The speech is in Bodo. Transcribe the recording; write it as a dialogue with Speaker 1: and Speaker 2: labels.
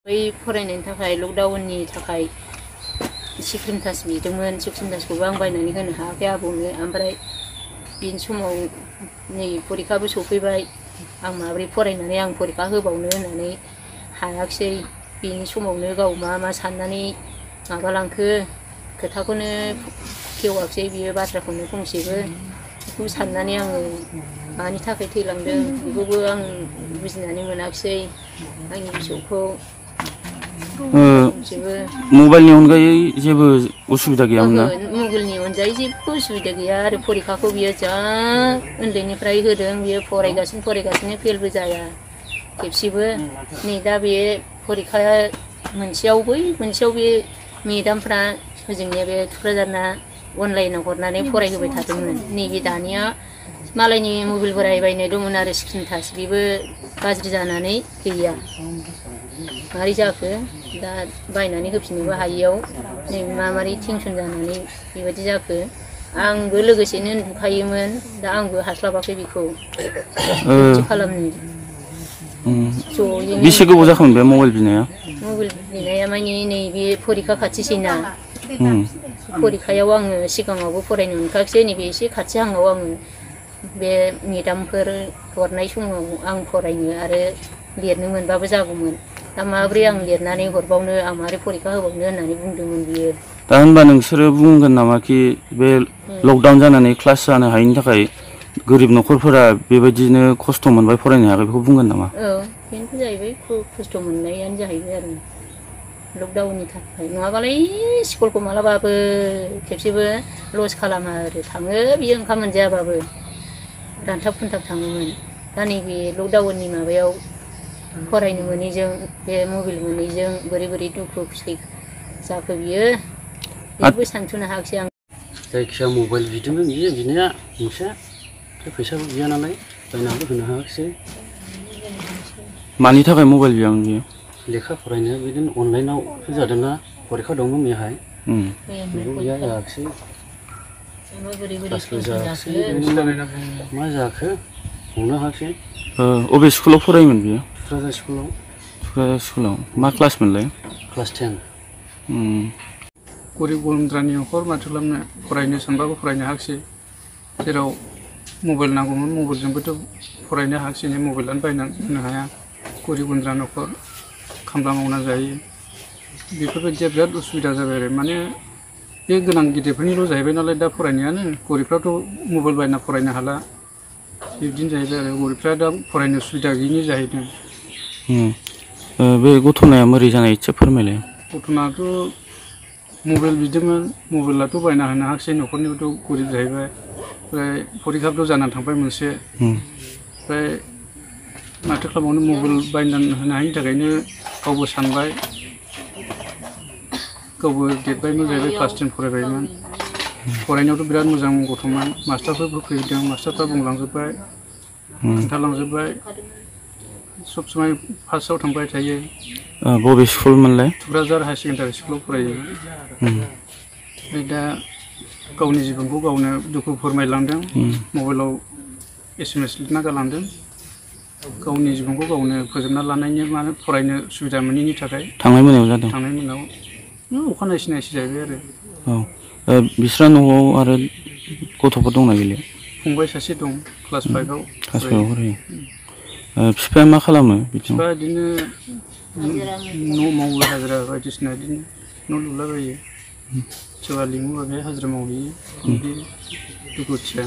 Speaker 1: बै फरायनायनि थाखाय लकडाउननि थाखाय सिक्रिम टाच बिदोंमोन सिक्रिम टाचखौबो आं बायनानै होनो हायाखै आबौनो ओमफ्राय बिनि समाव नै फरिखाबो सफैबाय आं माब्रै फरायनानै आं फरिखा होबावनो होननानै हायाखिसै बिनि समावनो गाव मा साननानै माबालांखो खोथाखौनो खेवाखिसै बियो बाथ्राखौनो फंसेबो बेखौ साननानै आङो मानि थाखाय थैलांदों बेखौबो आं बुजिनानै मोनाखिसै आंनि फिसौखौ
Speaker 2: मबाइलनि अनगायै जेबो उसुबिदा गैयामोन ना?
Speaker 1: मबाइलनि अनगायै जेबो उसुबिदा गैया आरो फरिखाखौ बियो जा उन्दैनिफ्राय होदों बियो फरायगासिनो फेलबो जाया खेबसेबो नै दा बे फरिखाया मोनसेयाव बे मेदामफ्रा जोंनिया बे थुक्राझारना अनलाइनाव हरनानै फरायहोबाय थादोंमोन नैबे दानिया मालायनि मबाइल बायनाय दंमोन आरो स्क्रिन टाच बेबो गाज्रि जानानै गैया मारै जाखो दा बायनानै होफिननोबो हायियाव नै मारै टेनसन जानानै बेबायदि जाखो आंबो लोगोसेनो उन्दुखायोमोन दा आंबो हास्लाबाखै बेखौ खालामनो
Speaker 2: बेसे गोबाव जाखोमोन बे मबाइल बिनाया?
Speaker 1: मबाइल बिनाया माने नैबे फरिखा खाथिसैना फरिखायाव आङो सिगाङावबो फरायनो मोनखायाखिसै नैबे एसे खाथिहाङाव आङो बे मेदामफोर हरनाय समाव आं फरायनो आरो लिरनो मोनबाबो जागौमोन दा माब्रै आं लिरनानै हरबावनो आं मारै फरिखा होबावनो होननानै बुंदोंमोन बियो।
Speaker 2: दा होनबा नोंसोरो बुंगोन नामा कि बे लकडाउन जानानै क्लास जानो हायिनि थाखाय गोरिब न'खरफोरा बेबायदिनो खस्थ' मोनबाय फरायनो हायाखै बेखौ बुंगोन नामा?
Speaker 1: औ बेनोथ' जाहैबाय खस्थ' मोननायानो जाहैबाय आरो लकडाउननि थाखाय नङाबालाय स्कुलखौ मालाबाबो खेबसेबो लस खालामा आरो थाङो बियो ओंखाम मोनजायाबाबो रानथाब खुनथाब थाङोमोन दा नैबे लकडाउननि माबायाव फरायनो मोनैजों बे मबाइल मोनैजों बोरै दुखु जाखो बियो जेबो सानस'नो हायाखिसै आं।
Speaker 3: जायखिया मबाइल बिदोंमोन बियो बिनाया मोनसे फैसाबो गैया नालाय बायनानैबो होनो हायाखिसै।
Speaker 2: मानि थाखाय मबाइल बियामोन बियो?
Speaker 3: लेखा फरायनो बिदिनो अनलाइनावसो जादोंना फरिखा दंमोन बेहाय बेबो गैया जायाखिसै क्लासबो जायाखिसै मा जाखो हमनो हायाखिसै।
Speaker 2: अबे स्कुलाव फरायोमोन बियो?
Speaker 3: थुक्राझार स्कुलाव।
Speaker 2: थुक्राझार स्कुलाव मा क्लास मोनलाय?
Speaker 3: क्लास 10।
Speaker 4: गरिब गुन्द्रानि न'खर माथो खालामनो फरायनो सानबाबो फरायनो हायाखिसै जेराव मबाइल नांगौमोन मबाइलजोंबोथ' फरायनो हायाखिसै मबाइलानो बायनानै होनो हाया गरिब गुन्द्रा न'खर खामला मावना जायो बेफोरबायदिया बिराद उसुबिदा जाबाय आरो माने बे गोनां गिदिरफोरनिल' जाहैबाय नालाय दा फरायनायानो गरिबफ्राथ' मबाइल बायना फरायनो हाला बिदिनो जाहैबाय आरो गरिबफ्रा दा फरायनो सुबिदा गैयिनि जाहैदों।
Speaker 2: बे गथ'नाया मोरै जानाय एसे फोरमायलाय।
Speaker 4: गथ'नाथ' मबाइल बिदोंमोन मबाइलाथ' बायना होनो हायाखिसै न'खरनिबोथ' गरिब जाहैबाय ओमफ्राय फरिखाबोथ' जानानै थांबाय मोनसे ओमफ्राय माथो खालामबावनो मबाइल बायनानै होनो हायिनि थाखायनो गावबो सानबाय गावबो देरबायमोन जाहैबाय क्लास 10 फरायबायमोन फरायनायावथ' बिराद मोजां गथ'मोन मास्टारफोरबो फैदों मास्टारफ्रा बुंलांजोब्बाय खोन्थालांजोब्बाय सब समाय फार्स्टआव थांबाय थायो।
Speaker 2: बबे स्कुलमोनलाय?
Speaker 4: थुक्राझार हायार सेकेन्डारि स्कुलाव फरायो। ओमफ्राय दा गावनि जिबनखौ गावनो दुखु फोरमायलांदों मबाइलाव SMS लिरना गालांदों गावनि जिबनखौ गावनो फोजोबना लानायनि माने फरायनो सुबिदा मोनैनि थाखाय
Speaker 2: थांनाय मोनायाव जादों।
Speaker 4: थांनाय मोनायाव अखानायसि जाहैबाय आरो।
Speaker 2: बिस्रा न'आव आरो गथ'फोर दंना गैला?
Speaker 4: फंबाय सासे दं क्लास 5आव
Speaker 2: फरायो। बिफाया मा खालामो?
Speaker 4: बिफाया बिदिनो न' मावो हाजिरा बायदिसिना बिदिनो न' लुलाबायो सोरबा लिङोबा बेहाय हाजिरा मावहैयो दुखुथिया।